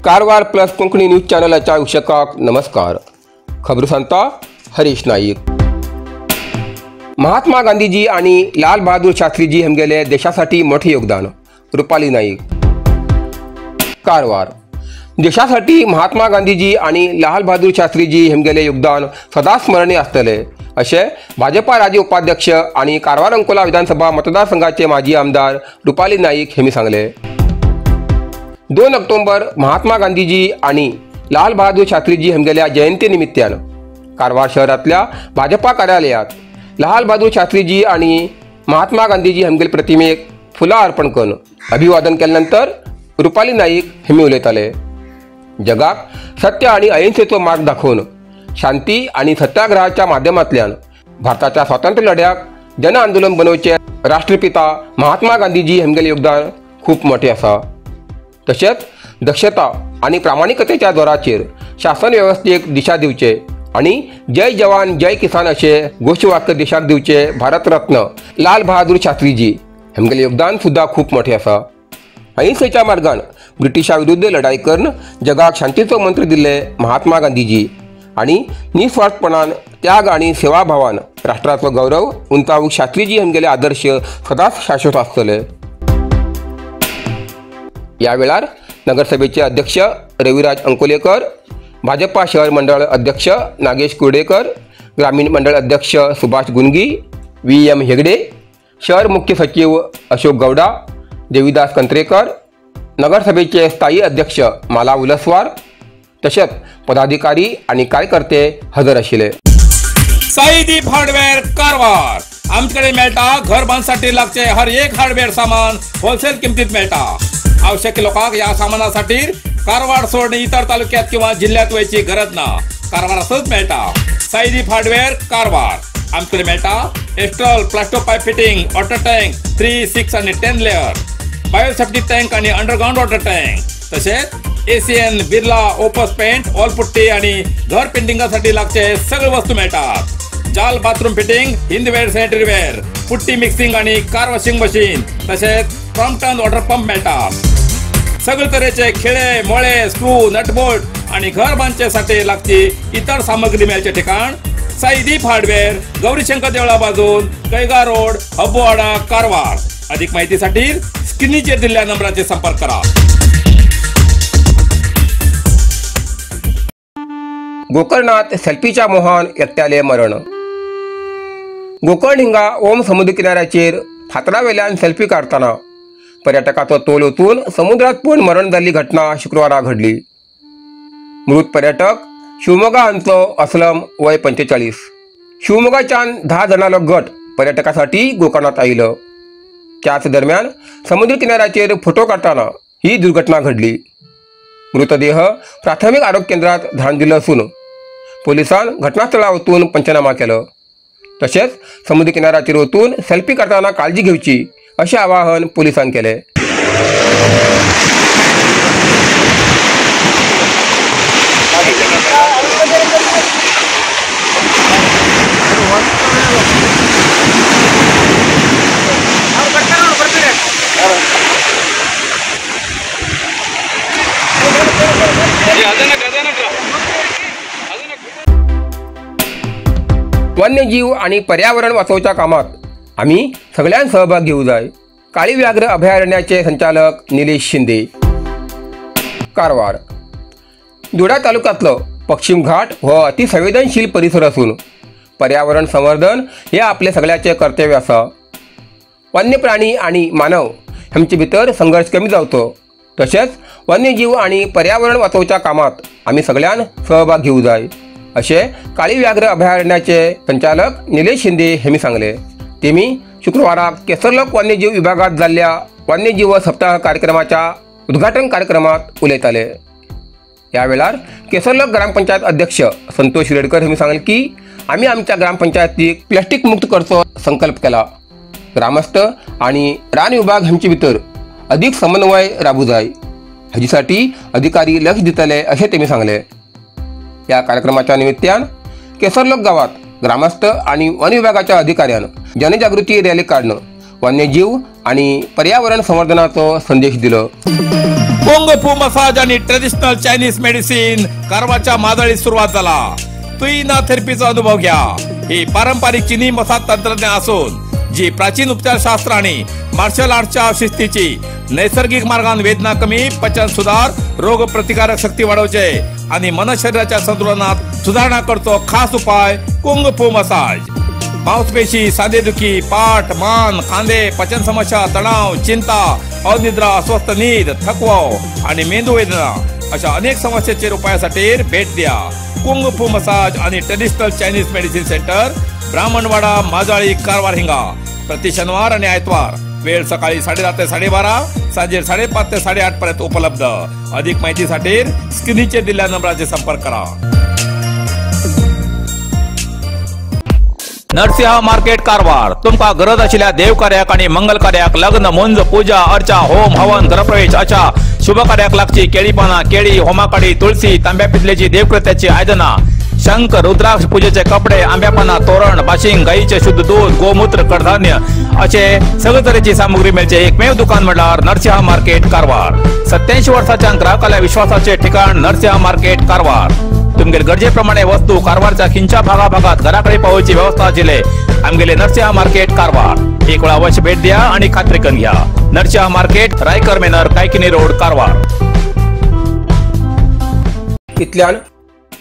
Karwar plus Konkani news चॅनलाच्या वीक्षकांक नमस्कार। खबर सांगता हरीश नाईक। महात्मा गांधीजी आणि लाल बहादूर शास्त्रीजी हेमगेले देशासाठी मोठे योगदान। रुपाली नाईक। कारवार देशासाठी महात्मा गांधीजी आणि लाल बहादूर शास्त्रीजी हेमगेले योगदान सदा स्मरणीय असतले असे भाजपा राज्य उपाध्यक्ष आणि कारवार अंकोला विधानसभा मतदारसंघाचे माजी आमदार रुपाली नाईक हेमी सांगले। 2 ऑक्टोबर महात्मा गांधीजी आणि लाल बहादूर शास्त्रीजी हेमगेल्या जयंतीनिमित्तानं कारवार शहरातल्या भाजपा कार्यालयात लाल बहादूर शास्त्रीजी आणि महात्मा गांधीजी हेमगेल प्रतिमेक फुलां अर्पण करून अभिवादन केल्यानंतर रुपाली नाईक हेमी उलयताले। जगाक सत्य आणि अहिंसेचो मार्ग दाखोवन शांती आणि सत्याग्रहाच्या माध्यमांतल्यान भारताच्या स्वातंत्र्य लढ्याक जन आंदोलन बनवचे राष्ट्रपिता महात्मा गांधीजी हेमगेले योगदान खूप मोठे आसा। तशेंच दक्षता आणि प्रामाणिकतेच्या जोराचेर शासन व्यवस्थेक दिशा दिवचे आणि जय जवान जय किसान असे घोषवाक्य देशाक दिवचे भारतरत्न लाल बहादूर शास्त्रीजी हेमगेले योगदान सुद्धा खूप मोठे आसा। अहिंसेच्या मार्गान ब्रिटिशा विरुद्ध लढाई करून जगाक शांतीचो मंत्र दिले महात्मा गांधीजी आणि निस्वार्थपणान त्याग आणि सेवाभावान राष्ट्राचो गौरव उंचावूंक शास्त्रीजी हेमगेले आदर्श सदांच शाश्वत आसतले। या वेळार नगरसभेचे अध्यक्ष रविराज अंकोलेकर, भाजपा शहर मंडळ अध्यक्ष नागेश कुर्डेकर, ग्रामीण मंडळ अध्यक्ष सुभाष गुंगी, VM Hegde, शहर मुख्य सचिव अशोक गौडा, देवीदास कंत्रेकर, नगरसभेचे स्थायी अध्यक्ष माला उलसवार तसेच पदाधिकारी आणि कार्यकर्ते हजर आशिल्ले। साईदीप हार्डवेअर कारवार आमच्याकडे मेळटा घर बांधसाठी लागचे हर एक हार्डवेअर सामान होलसेल किमतीत मेळटा। आवश्यक लोकांक या सामानासाठी कारवार सोडून इतर तालुक्यात किंवा जिल्ह्यात वयची गरज ना, कारवारातच मेळटा। साईदीप हार्डवेअर कारवार आमच्याकडे मेळटा Astral plasto pipe fitting, water tank 3, 6 आणि 10 लेअर, बायोसेफ्टी टँक आणि अंडरग्राउंड वॉटर टँक, तसेच ACN, Birla Opus paint, wall putty आणि घर पेंटिंगासाठी लागचे सगळे वस्तू मिळतात। जाल bathroom fitting, Hindware sanitary ware, putty mixing आणि कार वॉशिंग मशीन, तसेच क्रॉम्पटन वॉटर पंप मिळतात। सगळे तऱ्हेचे खिळे मोळे, स्क्रू, नटबोल्ट आणि घर बांधण्यासाठी लागची इतर सामग्री मिळायचे ठिकाण साईदीप हार्डवेअर, गौरीशंकर देवळा बाजून, कैगा रोड, हब्बोवाडा, कारवार। अधिक माहितीसाठी स्क्रीनवर दिलेल्या नंबराचे संपर्क करा। गोकर्णात सेल्फीच्या मोहान एकट्याले मरण। गोकर्ण हिंगा ओम समुद्र किनाऱ्याचेर फातरावेल्यान सेल्फी काढताना पर्यटकाचो तोल वचून समुद्रात पडून मरण जाल्ली घटना शुक्रवारा घडली। मृत पर्यटक शिवमोगा हांचो असलम, वय 45। शिवमोगाच्यान 10 जाणांलो गट पर्यटकासाठी गोकर्णात आयलो। त्याच दरम्यान समुद्र किनाऱ्याचेर फोटो काढताना ही दुर्घटना घडली। मृतदेह प्राथमिक आरोग्य केंद्रात धाडून दिलो असून पोलिसांनी घटनास्थळार वचून पंचनामा केलो। तशेंच समुद्र किनाऱ्याचेर वचून सेल्फी काढताना काळजी घेवची अशें आवाहन पोलिसांनी केलें। वन्यजीव आणि पर्यावरण वाचोवच्या कामात आम्ही सगळ्यांनी सहभाग घेऊ जाय। काळी व्याघ्र अभयारण्याचे संचालक निलेश शिंदे। कारवार जोडा तालुक्यातलो पश्चिम घाट हो अतिसंवेदनशील परिसर असून पर्यावरण संवर्धन हे आपले सगळ्याचे कर्तव्य आसा। वन्य प्राणी आणि मानव हांचे भितर संघर्ष कमी जावचो तशेंच वन्यजीव आणि पर्यावरण वाचोवच्या कामात आमी सगळ्यान सहभाग घेऊ जाय अशें काळी व्याघ्र अभयारण्याचे संचालक निलेश शिंदे हेमी सांगले। तेमी शुक्रवाराक केसरलोक वन्यजीव विभागात जाल्ल्या वन्यजीव सप्ताह कार्यक्रमाच्या उद्घाटन कार्यक्रमात उलयताले। या वेळार केसरलोक ग्रामपंचायत अध्यक्ष संतोष रेडकर हेमी सांगले की आमी आमच्या ग्रामपंचायतीक प्लास्टिक मुक्त करचो संकल्प केला। ग्रामस्थ आणि रान विभाग हांचे भितर अधिक समन्वय राबू जाय हाजेसाठी अधिकारी लक्ष दितले अशें तेमी सांगले। ह्या कार्यक्रमाच्या निमित्तान केसरलोक गावात ग्रामस्थ आणि वन विभागाच्या अधिकाऱ्यानं जनजागृती रॅली काढणं वन्यजीव आणि पर्यावरण संवर्धनाचो संदेश दिलो। कुंग फू मसाज आणि ट्रेडिशनल चायनीज मेडिसिन कारवारच्या मादळीत सुरुवात झाला। तुईना थेरपीचा अनुभव घ्या। ही पारंपरिक चीनी मसाज तंत्रज्ञान असून जी प्राचीन उपचारशास्त्र आणि मार्शल आर्टच्या शिस्तीची नैसर्गिक मार्गान वेदना कमी, पचन सुधार, रोग प्रतिकारक शक्ती वाढवचे आणि मन शरीराच्या संतुलनात सुधारणा करतो खास उपाय कुंग फू मसाज। मांसपेशी, सांधेदुखी, पाठ, मान, खांदे, पचन समस्या, तणाव, चिंता, अनिद्रा, अस्वस्थ नीद, थकवा आणि मेंदू वेदना अशा अनेक समस्येचेर उपायासाठी भेट द्या। कुंग फू मसाज आणि traditional Chinese medicine centre, Brahmanwada, Majali, Karwar हिंगा। प्रति शनिवार आणि आयतवार वेळ सकाळी 7:30 ते 12:30, सांजे 5:30 ते 8:30 पर्यंत उपलब्ध। अधिक माहितीसाठी स्क्रीनचे दिलेल्या नंबराचे संपर्क करा। नरसिंहा मार्केट कारवार तुमका गरज आशिल्ल्या देवकार्याक आणि मंगल कार्याक, लग्न, मुंज, पूजा अर्चा, होम हवन, गृहप्रवेश अशा शुभ कार्याक लागची केळी पाना, केळी, होमाकाडी, तुळसी, तांब्या पितलेची देवकृत्याची आयदना, शंख, रुद्राक्ष, पूजेचे कपडे, आंब्यापाना, तोरण, बाशिंग, गाईचे शुद्ध दूध, गोमूत्र, कडधान्य असे सगळे तरेची सामुग्री मेळचे एकमेव दुकान म्हळ्यार नरसिंहा मार्केट कारवार। 87 वर्षाच्या ग्राहकाला विश्वासाचे ठिकाण नरसिंहा मार्केट कारवार। तुमगेले गरजेप्रमाणे वस्तू कारवारच्या खिंच्या भागाभागात घराकडे पावोवची व्यवस्था आशिल्ले आमगेले नरसिंहा मार्केट कारवार। एक वेळा अवश्य भेट द्या आणि खात्री करून घ्या। Narasimha market, Raikar manor, Kaikini road, Karwar. इतल्यान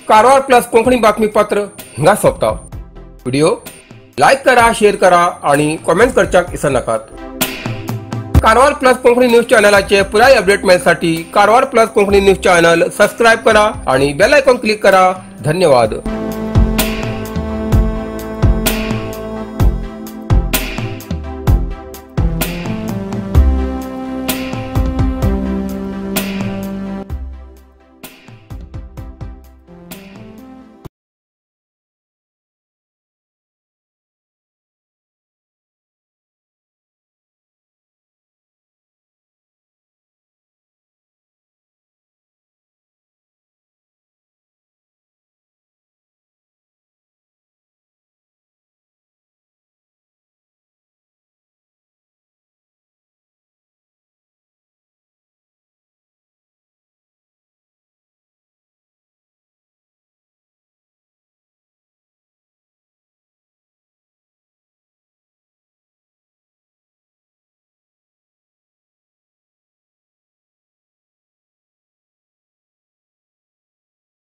कारवार प्लस कोंकणी बातमीपत्र हिंगा सोंपता। व्हिडिओ लायक करा, शेअर करा आणि कॉमेंट करच्याक विसरनाकात। कारवार प्लस कोंकणी न्यूज चॅनलाचे पुराय update मेळसाठी Karwar plus Konkani news channel subscribe करा आणि बेल आयकॉन क्लिक करा। धन्यवाद।